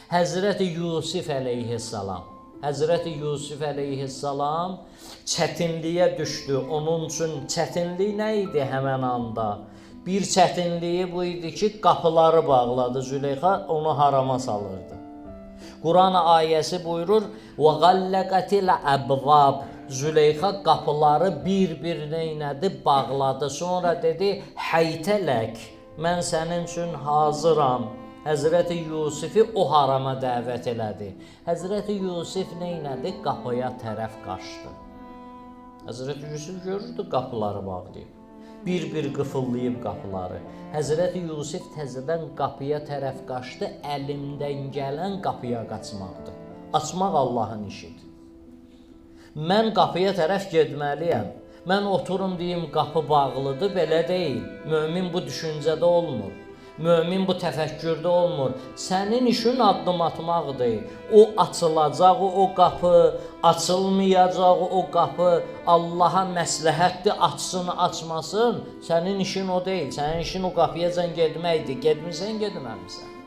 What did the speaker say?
Həzrəti Yusif əleyhissalam. Həzrəti Yusif əleyhissalam çətinliyə düşdü. Onun üçün çətinlik nə idi həmən anda? Bir çətinliyi bu idi ki, qapıları bağladı Züleyxa, onu harama salırdı. Quran ayəsi buyurur: "Və qallaqatil abvab." Züleyxa qapıları bir-bir neynədi? Bağladı. Sonra dedi: "Heytələk, mən sənin üçün hazıram." Həzrəti Yusifi o harama dəvət elədi. Həzrəti Yusif neynədi? Qapıya tərəf qaçdı. Həzrəti Yusif görürdü qapıları bağlayıb. Bir-bir qıfıllayıb qapıları. Həzrəti Yusif təzədən qapıya tərəf qaçdı. Əlimdən gələn qapıya qaçmaqdır. Açmaq Allahın işidir. Mən qapıya tərəf getməliyəm. Mən oturum deyim qapı bağlıdır, belə deyil. Mömin bu düşüncədə olmur. Mömin bu təfəkkürdə olmur. Sənin işin addım atmaqdır. O açılacaq, o qapı, açılmayacaq o qapı. Allaha məsləhətdir, açsın, açmasın. Sənin işin o deyil. Sənin işin o qapıyacan getməkdir. Getmisən, getməmisən.